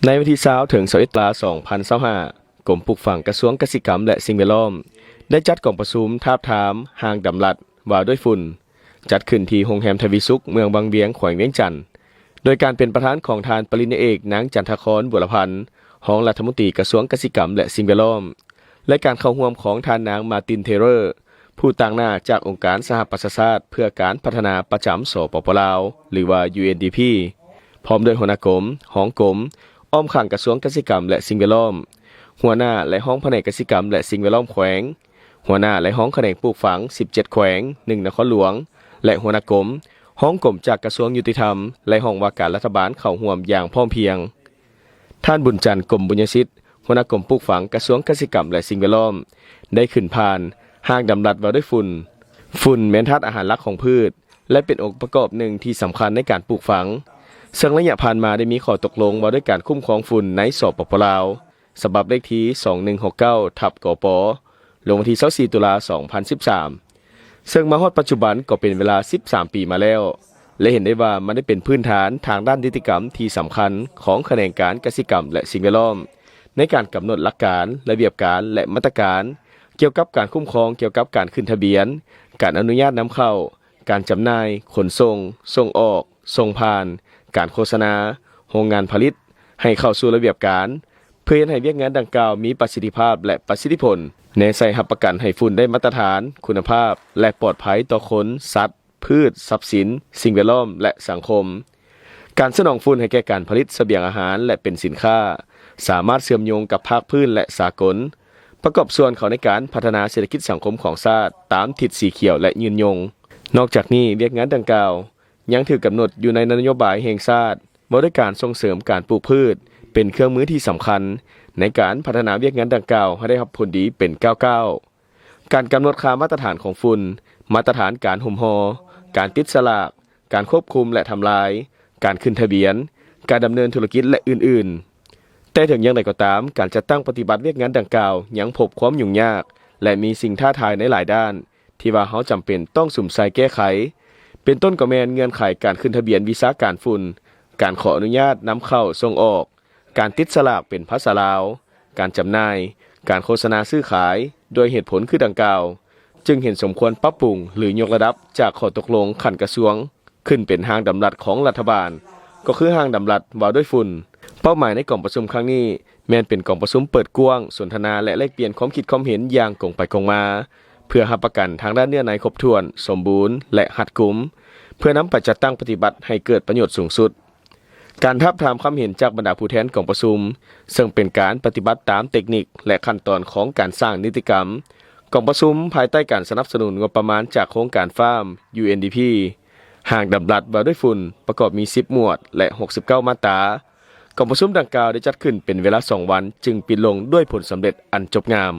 ໃນວັນທີຊາວ ເຖິງຊາວເອັດ ຕຸລາ ສອງພັນຊາວຫ້າ ກົມປູກຝັງກະຊວງກະສິກຳ ແລະ ສິ່ງແວດລ້ອມ ໄດ້ຈັດກອງປະຊຸມທາບທາມຮ່າງດຳລັດວ່າດ້ວຍຝຸ່ນ ຈັດຂຶ້ນທີ່ໂຮງແຮມທະວີສຸກ ເມືອງວັງວຽງ ແຂວງວຽງຈັນ ໂດຍການເປັນປະທານຂອງທ່ານປະລິນຍາເອກ ນາງ ຈັນທະຄອນ ບົວລະພັນ ຮອງລັດຖະມົນຕີກະຊວງກະສິກຳ ແລະ ສິ່ງແວດລ້ອມ ແລະ ການເຂົ້າຮ່ວມຂອງທ່ານນາງ ມາຕິນ ເທເຣີ ຜູ້ຕາງໜ້າຈາກອົງການສະຫະປະຊາຊາດເພື່ອການພັດທະນາປະຈຳ ສປປ ລາວ ຫຼືວ່າ UNDP ພ້ອມດ້ວຍຫົວໜ້າກົມ, ຮອງກົມ, ອ້ອມຂ້າງກະຊວງກະສິກຳ ແລະ ສິ່ງແວດລ້ອມ, ຫົວໜ້າ ແລະ ຮອງພະແນກກະສິກຳ ແລະ ສິ່ງແວດລ້ອມແຂວງ, ຫົວໜ້າ ແລະ ຮອງຂະແໜງປູກຝັງ ສິບເຈັດ ແຂວງ, ໜຶ່ງ ນະຄອນຫຼວງ ແລະ ຫົວໜ້າກົມ, ຮອງກົມຈາກກະຊວງຍຸຕິທຳ ແລະ ຫ້ອງວ່າການລັດຖະບານເຂົ້າຮ່ວມຢ່າງພ້ອມພຽງ. ທ່ານ ບຸນຈັນ ກົມບຸນຍະສິດ ຫົວໜ້າກົມປູກຝັງກະຊວງກະສິກຳ ແລະ ສິ່ງແວດລ້ອມ ໄດ້ຂຶ້ນຜ່ານຮ່າງດຳລັດວ່າດ້ວຍຝຸ່ນ. ຝຸ່ນແມ່ນທາດອາຫານຫຼັກຂອງພືດ ແລະ ເປັນອົງປະກອບໜຶ່ງທີ່ສຳຄັນໃນການປູກຝັງ, ເຊິ່ງໄລຍະຜ່ານມາໄດ້ມີຂໍ້ຕົກລົງວ່າດ້ວຍການຄຸ້ມຄອງຝຸ່ນໃນ ສປປ ລາວ ສະບັບເລກທີ ສອງໜຶ່ງຫົກເກົ້າ ທັບ ກປ ລົງວັນທີ ຊາວສີ່ ຕຸລາ ສອງພັນສິບສາມ ເຊິ່ງມາຮອດປັດຈຸບັນກໍເປັນເວລາ ສິບສາມ ປີມາແລ້ວ ແລະ ເຫັນໄດ້ວ່າມັນໄດ້ເປັນພື້ນຖານທາງດ້ານນິຕິກຳທີ່ສຳຄັນຂອງຂະແໜງການກະສິກຳ ແລະ ສິ່ງແວດລ້ອມ ໃນການກຳນົດຫຼັກການ, ລະບຽບການ ແລະ ມາດຕະການ ກ່ຽວກັບການຄຸ້ມຄອງກ່ຽວກັບການຂຶ້ນທະບຽນ, ການອະນຸຍາດນຳເຂົ້າ, ການຈຳໜ່າຍ, ຂົນສົ່ງ, ສົ່ງອອກ, ສົ່ງຜ່ານ, ການໂຄສະນາ, ໂຮງງານຜະລິດ ໃຫ້ເຂົ້າສູ່ລະບຽບການ ເພື່ອເຮັດໃຫ້ວຽກງານດັ່ງກ່າວມີປະສິດທິພາບ ແລະ ປະສິດທິຜົນ, ແນໃສ່ຮັບປະກັນໃຫ້ຝຸ່ນໄດ້ມາດຕະຖານ, ຄຸນນະພາບ ແລະ ປອດໄພຕໍ່ຄົນ, ສັດ, ພືດ, ຊັບສິນ, ສິ່ງແວດລ້ອມ ແລະ ສັງຄົມ. ການສະໜອງຝຸ່ນໃຫ້ແກ່ການຜະລິດສະບຽງອາຫານ ແລະ ເປັນສິນຄ້າ ສາມາດເຊື່ອມໂຍງກັບພາກພື້ນ ແລະ ສາກົນ, ປະກອບສ່ວນເຂົ້າໃນການພັດທະນາເສດຖະກິດສັງຄົມຂອງຊາດຕາມທິດສີຂຽວ ແລະ ຍືນຍົງ. ນອກຈາກນີ້, ວຽກງານດັ່ງກ່າວຍັງຖືກກຳນົດຢູ່ໃນນະໂຍບາຍແຫ່ງຊາດ ວ່າດ້ວຍການສົ່ງເສີມການປູກພືດ ເປັນເຄື່ອງມືທີ່ສຳຄັນໃນການພັດທະນາວຽກງານດັ່ງກ່າວໃຫ້ໄດ້ຮັບຜົນດີເປັນກ້າວໆ. ການກຳນົດຄ່າມາດຕະຖານຂອງຝຸ່ນ, ມາດຕະຖານການຫຸ້ມຫໍ່, ການຕິດສະຫຼາກ, ການຄວບຄຸມ ແລະ ທຳລາຍ, ການຂຶ້ນທະບຽນ, ການດຳເນີນທຸລະກິດ ແລະ ອື່ນໆ. ແຕ່ເຖິງຢ່າງໃດກໍຕາມ, ການຈັດຕັ້ງປະຕິບັດວຽກງານດັ່ງກ່າວຍັງພົບຄວາມຫຍຸ້ງຍາກ ແລະ ມີສິ່ງທ້າທາຍໃນຫຼາຍດ້ານ ທີ່ວ່າເຮົາຈຳເປັນຕ້ອງສຸມໃສ່ແກ້ໄຂ, ເປັນຕົ້ນກໍແມ່ນເງື່ອນໄຂການຂຶ້ນທະບຽນວິຊາການຝຸ່ນ, ການຂໍອະນຸຍາດນຳເຂົ້າສົ່ງອອກ, ການຕິດສະຫຼາກເປັນພາສາລາວ, ການຈຳໜ່າຍ, ການໂຄສະນາຊື້ຂາຍ ດ້ວຍເຫດຜົນຄືດັ່ງກ່າວ, ຈຶ່ງເຫັນສົມຄວນປັບປຸງ ຫຼື ຍົກລະດັບຈາກຂໍ້ຕົກລົງຂັ້ນກະຊວງ ຂຶ້ນເປັນຮ່າງດຳລັດຂອງລັດຖະບານ, ກໍຄືຮ່າງດຳລັດວ່າດ້ວຍຝຸ່ນ. ເປົ້າໝາຍໃນກອງປະຊຸມຄັ້ງນີ້ ແມ່ນເປັນກອງປະຊຸມເປີດກວ້າງ, ສົນທະນາ ແລະ ແລກປ່ຽນຄວາມຄິດຄວາມເຫັນຢ່າງກົງໄປກົງມາ, ເພື່ອຮັບປະກັນທາງດ້ານເນື້ອໃນຄົບຖ້ວນ, ສົມບູນ ແລະ ຮັດກຸມ, ເພື່ອນຳໄປຈັດຕັ້ງປະຕິບັດໃຫ້ເກີດປະໂຫຍດສູງສຸດ. ການທາບທາມຄວາມເຫັນຈາກບັນດາຜູ້ແທນກອງປະຊຸມ, ເຊິ່ງເປັນການປະຕິບັດຕາມເຕັກນິກ ແລະ ຂັ້ນຕອນຂອງການສ້າງນິຕິກຳ. ກອງປະຊຸມພາຍໃຕ້ການສະໜັບສະໜູນງົບປະມານຈາກໂຄງການ FARM UNDP ຮ່າງດຳລັດວ່າດ້ວຍຝຸ່ນ ປະກອບມີ ສິບ ໝວດ ແລະ ຫົກສິບເກົ້າ ມາດຕາ. ກອງປະຊຸມດັ່ງກ່າວໄດ້ຈັດຂຶ້ນເປັນເວລາ ສອງ ວັນ ຈຶ່ງປິດລົງດ້ວຍຜົນສຳເລັດອັນຈົບງາມ.